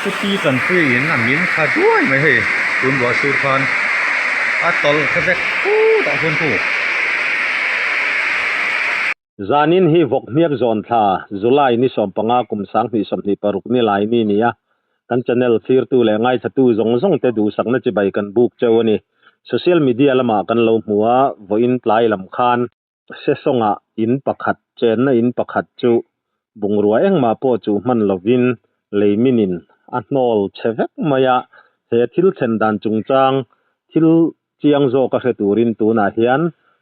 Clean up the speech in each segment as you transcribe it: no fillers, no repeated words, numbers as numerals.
Scooty tanpui in a min kha duai mai hei tun ruah sur khan a tawlh kha vek khutah chuan khu. Zanin hi vawk hmiak zawn thla July ni 15 kum 2026 ni lai ni ni a, kan channel thlirtu leh ngaithatu zawng zawng te duhsakna chibai kan buk cheu a ni. Social media lamah kan lo hmu a, vawiin tlai lam khan. Sesawngah in pakhat, chenna in pakhat chu bungrua engmah pawh chu hman lovin leiminin a hnawl chhe vek mai a, he thil thlen dan chungchang thil chiang zawk a hre turin tunah hian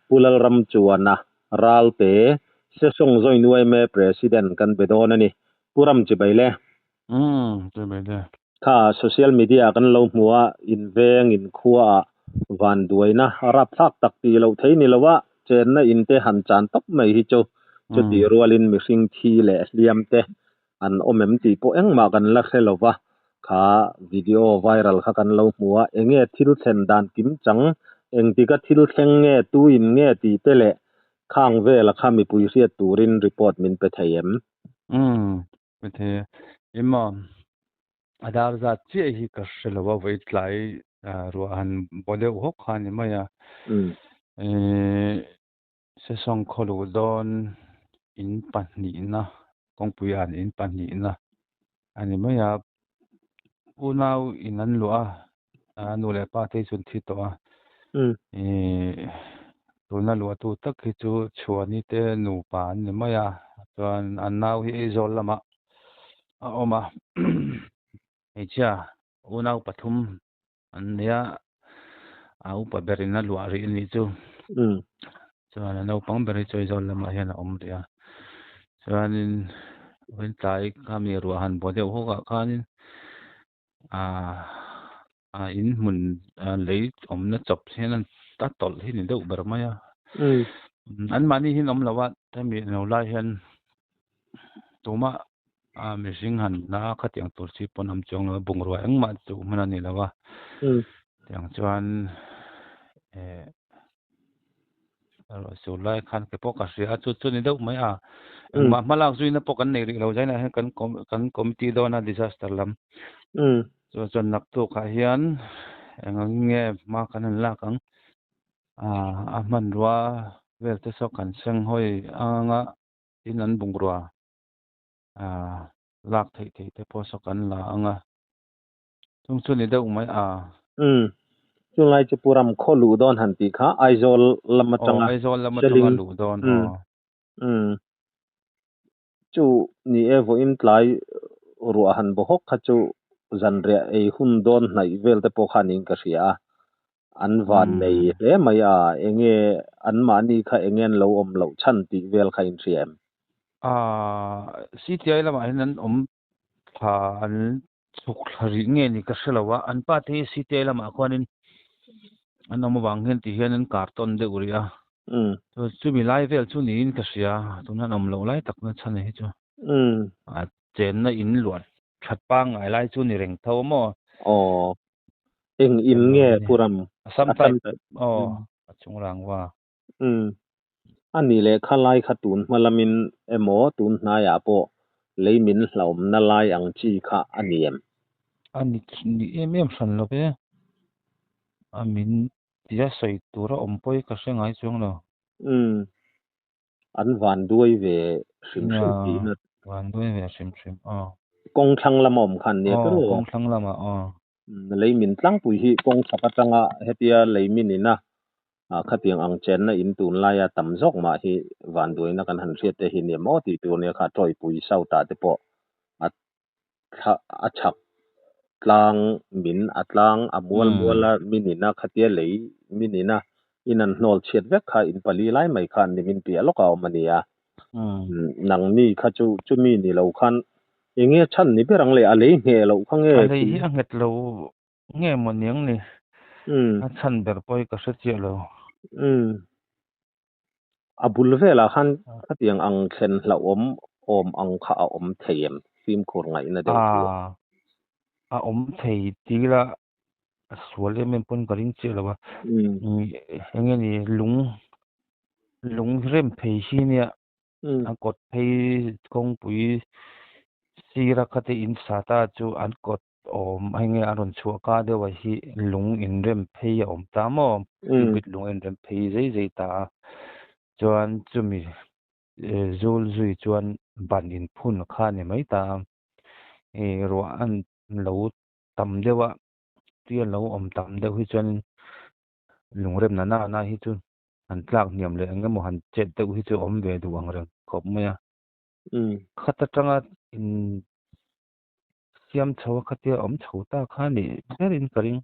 Pu Lalramchuana Ralte, Sesawng Joint yma President kan be dawn a ni. Pu Ramchibai le. Umm, chibai le. Kha social media kan lo hmu a, in veng in khua ah van duaina rapthlak tak tih loh thei ni lo a, chenna in te han chan tawp mai hi chu chuti rualin mihring thi leh hliam te an awm em tih pawh engmah kan la hre lo va, kha video viral kha kan lo hmu a, enge thil thlen dan kim chang, engtika thil thleng nge, tuin nge tih te leh khang vela kha mipui hriat turin report min pe thei em? Umm, Pe thei e. Ema, a dar zat chiah hi ka hre lo a, vawi tlai ruah han baw deuh hawk kha a ni mai a. Sesawng khawluh dawn in pahnihna, kawngpui an in pahnihna a ni mai a. Unau in an luah a, nu leh pa te hi chu an thi tawh a. Tuna luahtu tak hi chu Chhuani te nupa an ni mai a, chuan an nau hi Aizawl lamah a awm a, hmeichhia unau pathum an nei a, a upa berin a luah rih a nih chu. Chuan a naupang ber hi chu Aizawl lamah hian a awm rih a, chuanin vawiin tlai khami ruah han baw deuh hawk ah khanin Aaa in hmun lei awmna chawp hian a tawlh hi ni deuh ber mai a. Anmahni hi an awm lo a, hemi lo lai hian tumah mihring han la khatiang tur chi pawn awm chuang lo a, bungrua engmah chu hman a ni lo a. Tiang chuan eh Sur lai khan ke pawh ka hria a, chu chu ni deuh mai a. Engmah hma lak zuina pawh kan nei rih lo zainah hian kan kan committee dawn a disaster lam. Chu chuan naktukah hian eng ang nge hma kan han lak ang. A hmanrua vel te saw kan seng hawi anga tin an bungrua lak theih theih te pawh saw kan la ang a. Chung chu ni deuh mai a. Umm. Chunglai chu Pu Ram khaw luh dawn han tih kha Aizawl lam atanga Aw, Aizawl lam atanga luh dawn aw. Umm. Chu ni e vawiin tlai ruah han baw hawk kha chu zanriah ei hun dawn hnaih vel te pawh kha niin ka hria a. An van nei hle mai a, enge anmahni kha enge an lo awm loh chhan tih vel kha in hria em? Aaa, CTI lamah hian an awm thla an chhuk thla rih nge ni ka hre lo a, an pa te hi CTI lamah khuanin an awm avang hian ti hian an kar tawn deuh rih a, chumi lai vel chu niin ka hria, tuna an awm loh lai tak na chhan hi chu a chenna in luah that pangngai lai chu ni reng tho maw? Aw, eng in nge Pu Ram? Assam type, aw a chung rangva. A ni leh kha lai kha tun hma lamin emaw tun hnaiah pawh lei min hlauhawmna lai ang chi kha a ni em? A ni ni em em hran lo ve. A min tia sawi tura awm pawh hi ka hre ngai chuang lo. Umm. An van duai ve hrim hrim tihna. Van duai ve hrim hrim aw. Kawng thlang lama awm khan nia tiraw? Aw kawng thlang lamah aw. Lei min tlangpui hi kawng chhak atanga hetia lei min ina khatiang ang chenna in tunlaia tam zawk mah hi vanduaina kan han hriat te hi nia maw tih tur nia kha tawipui south ah te pawh a a chhak tlang min a tlang a mual mual a min ina khatia lei min ina in an hnawl chhiat vek kha in pali lai mai khan ni min piah lawk a awm a nia. Nangni kha chu chumi ni lo khan enge chhan ni ber ang le a lei ngheh loh kha nge A lei hi a nghet lo nge maw niang ni a chhan ber pawh hi ka hre chiah lo. A bul velah khan khatiang ang thlen hlauhawm awm ang kha a awm thei em? Fimkhur ngaihna deuh chu. A awm thei ti ila a sual em em pawn ka ring chiah lo a. Enge ni lung lung rem phei hi nia a kawt phei kawngpui sira khate in sa ta chu an kawt. awm hei nge a rawn chhuah ka deuh a hi lung inrem phei a awm ta maw cubit lung a inrem phei zai zai ta a chuan chumi zul zui chuan ban inphun kha a ni mai ta a ih ruah an lo tam deuh a tui a lo awm tam deuh hi chuan lungremna nana hi chu han tlak hniam leh eng emaw han chet deuh hi chu awm ve duh ang reng khawp mai a. Khat atanga in siam chho a khatia awm chho ta kha a nih berin ka ring.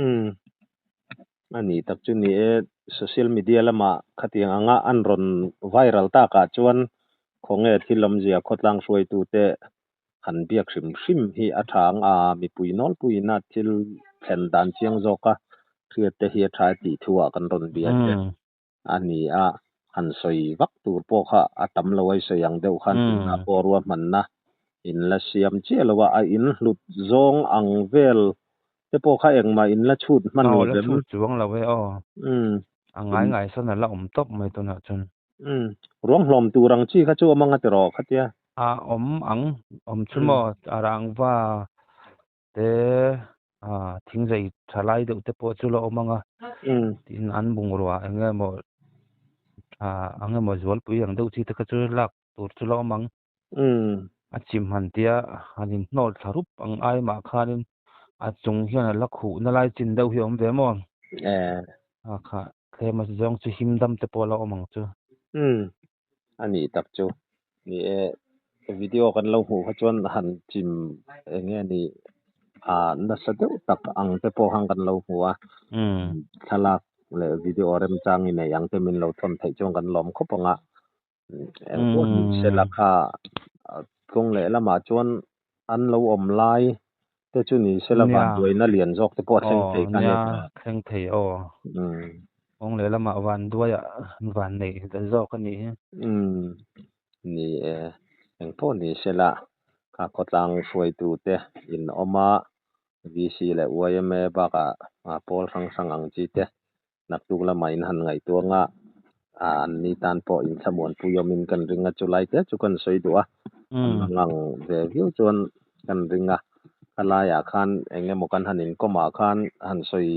Umm a nih tak chu ni e, social media lamah khatiang anga an rawn viral takah chuan khawnge thil awmzia khawtlang hruaitute han biak hrim hrim hi a tha ang a, mipui nawlpuiin a thil thlen dan chiang zawka hriat te hi a tha tih thuah kan rawn bia che a ni a, han sawi vak tur pawh kha a tam lo a i sawi ang deuh khan tunah pawh ruahmanna in la siam chiah lo a, a in hlut zawng ang vel te pawh kha engmah in la chhut hman lo Aw la chhut chuang lo e aw. A ngai ngai sawn a la awm tawp mai tunah chuan. Umm ruang hlawm tur ang chi kha chu awm anga tiraw khatia. A awm ang awm chu maw a rangva te thing zai tha lai deuh te pawh chu la awm ang a tin an bungrua eng emaw tha ang emaw zualpui ang deuh chi te kha chu lak tur chu la awm ang. A chim han tia han inhnawl thla rup ang ai mah khanin a chung hian a la khuhna lai chin deuh hi a awm ve maw? A kha tlem a zawng chu him dam te pawh a la awm ang chu. Umm a nih tak chu. Ni e, video kan lo hmuh kha chuan han chim eng nge ni a nasa deuh tak ang te pawh khan kan lo hmu a. Thlalak leh video remchang i nei ang te min lo thawn theih chuan kan lawm khawp ang a. Eng pawh ni se la kha kawng leh lamah chuan an lo awm lai te chu ni se la vanduaina lian zawk te pawh a thleng thei kha nia. Nia thleng thei aw. Kawng leh lamah vanduaia van neih ta zawk a nih hi. Ni e, eng pawh ni se la kha khawtlang hruaitu te in awm a, VC leh YMA bakah pawl hrang hrang ang chi te Naktuk lamah in han ngaihtuah nga, an ni tan pawh in thlamuanpui awmin kan ring a, chulai te chu kan sawi duh a, an la ngang ve viau chuan kan ring a, khalaiah khan eng emaw kan han inkawmah khan han sawi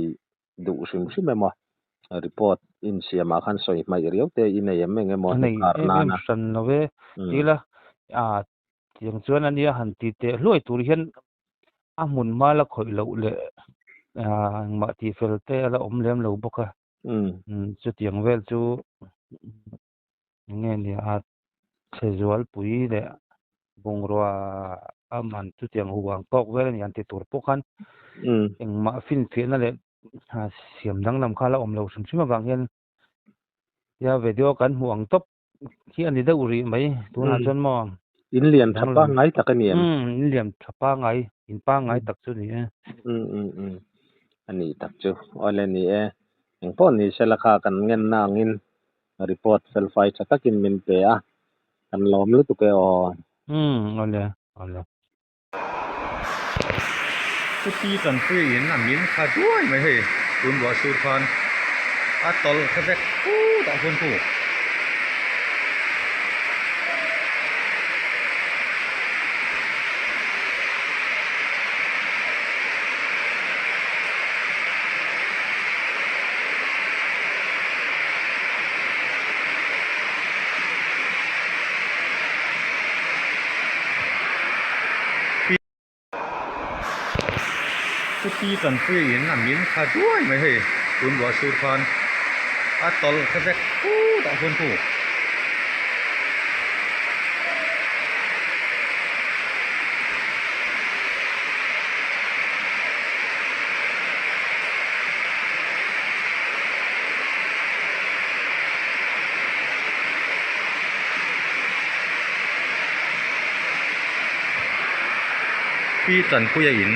duh hrim hrim emaw, report insiamah khan sawi hmaih riau te i nei em eng emaw A nei hnukhar em em nana. hran lo e, tila tiang chuan ania han ti teh hluai tur hian a hmun hma la khawih loh leh engmah tih fel te a la awm lem lo bawk a chutiang vel chu enge nia a chhe zualpui leh bungrua a man chutiang hu ang tawk vel a ni an ti tur pawh khan engmah finfiahna leh siam danglam kha a la awm lo hrim hrim avang hian tia video kan hmuh ang tawp Khi a ni deuh rih mai tunah chuan maw. In lian tha pangngai tak a ni em? Umm in lian tha pangngai, in pangngai tak chu ni e. Umm umm umm a nih tak chu. Awle ni e. Engpawh ni se la kha kan ngenna angin report felfai tha takin min pe a, kan lawm lutuk e aw. Umm awle awle. Chuti kan pui in a min kha duai mai hei tun ruah sur khan a tawlh kha vek phut ah chuan khu. Chuti kan pui in a min kha duai mai hei tun ruah sur khan a tawlh kha vek phut ah chuan khu. Pi Tanpuia in